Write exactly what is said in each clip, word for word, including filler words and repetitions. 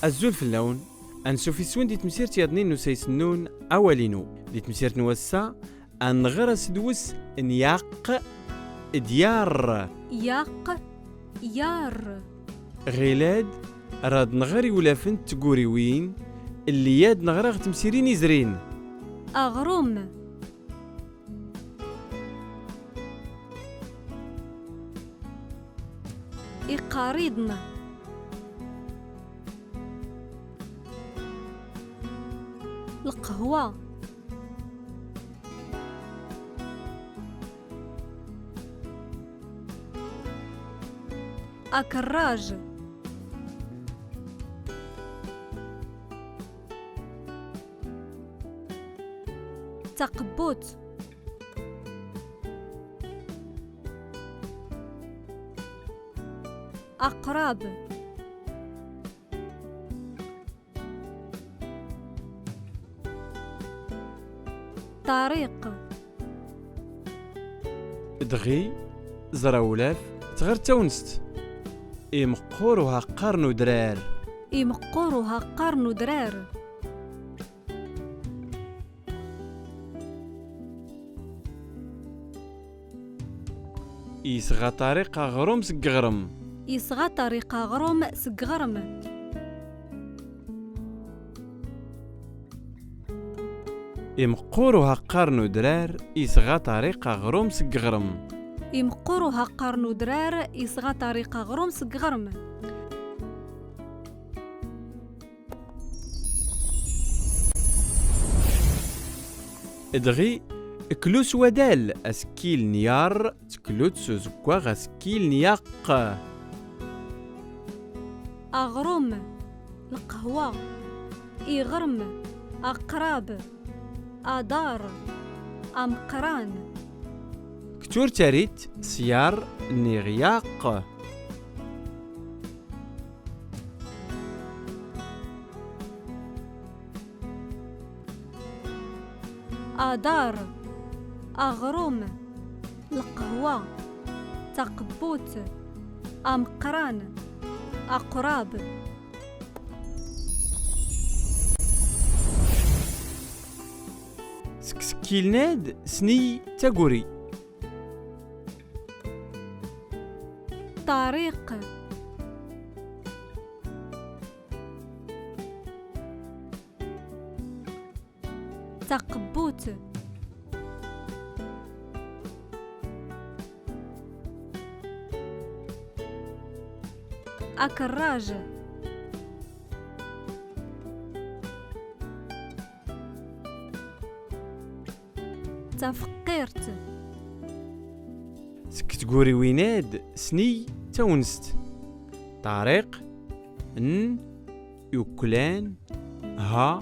Azul fell-awen. Ansuf iswen di temsirt yaḍnin n usayes-nnun Awal-inu. Di temsirt n wass-a, ad nɣer asedwes n yaq d yar. Yaq, yar. Ɣilad, rad nɣer iwlafen d tguriwin lli ad nɣer ɣ temsirin izrin. Aɣrum. Iqariḍen. Lqahwa. Akerraj. Taqbut. Aqrab. Ṭariq. Dɣi, ẓer awlaf, tɣer tawnest. Imeqqur uhaqqar n udrar. Imeqqur uhaqqar n udrar. Isɣa Ṭariq aɣrum seg iɣrem. Isɣa Ṭariq aɣrum seg iɣrem. Imeqqur uhaqqar n udrar, isɣa Ṭariq aɣrum seg iɣrem. Imeqqur uhaqqar n udrar, isɣa Ṭariq aɣrum seg iɣrem. Dɣi, klu s wadal asekkil n yar, tklut s uzeggaɣ asekkil n yaq. Aɣrum, lqahwa, iɣrem, aqrab, aḍar, ameqqran. Ktur tarit s yar niɣ yaq. Aḍar, aɣrum, lqahwa, taqbut, ameqqran, aqrab. Seg isekkilen-ad, sniy taguri. Ṭariq. Taqbut. Akerraj. Tafeqqirt. Seg tguriwin-ad, sniy tawnest. Ṭariq, n, iklan, ha,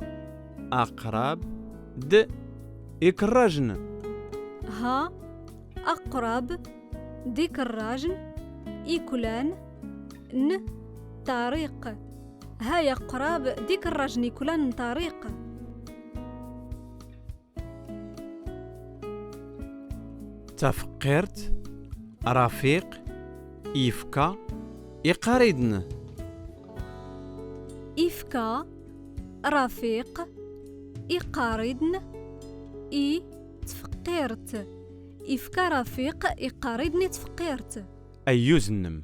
aqrab, d, ikerrajen. Ha, aqrab, d ikerrajen, iklan, n, Ṭariq. Ha aqrab, d ikerrajen iklan n Ṭariq. Tafeqqirt, Rafiq, ifka, iqariḍen. Ifka, Rafiq, iqariḍen, i tfeqqirt. Ifka Rafiq iqariḍen i tfeqqirt. Ayyuz-nnem.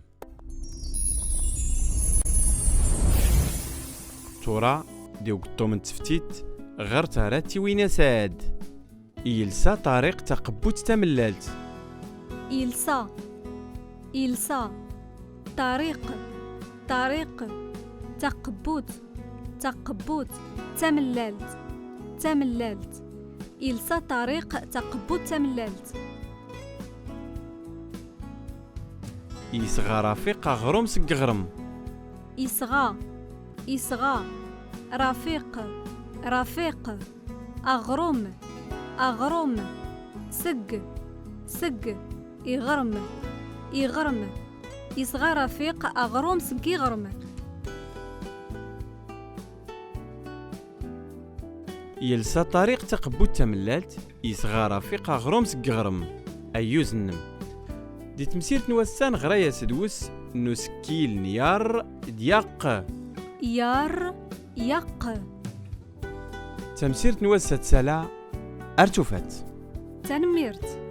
Tura, di ugeṭṭum n teftit, ɣer tara tiwinas-ad. Yelsa Ṭariq taqebbut tamellalt. Yelsa. Yelsa. Ṭariq. Ṭariq. Taqebbut. Taqebbut. Tamellalt. Tamellalt. Yelsa Ṭariq taqebbut tamellalt. Yesɣa Rafiq aɣrum seg iɣrem. Isɣa, isɣa, Rafiq, Rafiq, aɣrum, aɣrum, seg, seg, iɣrem, iɣrem, isɣa Rafiq aɣrum seg iɣrem. Yelsa Ṭariq taqebbut tamellalt, yesɣa Rafiq aɣrum seg iɣrem. Ayyuz-nnem. Di temsirt n wass-a neɣra-yas d wes n usekkil n yar d yaq. Yar, yaq. Tamsirt n wass-a tsala, ar tufat. Tanemmirt.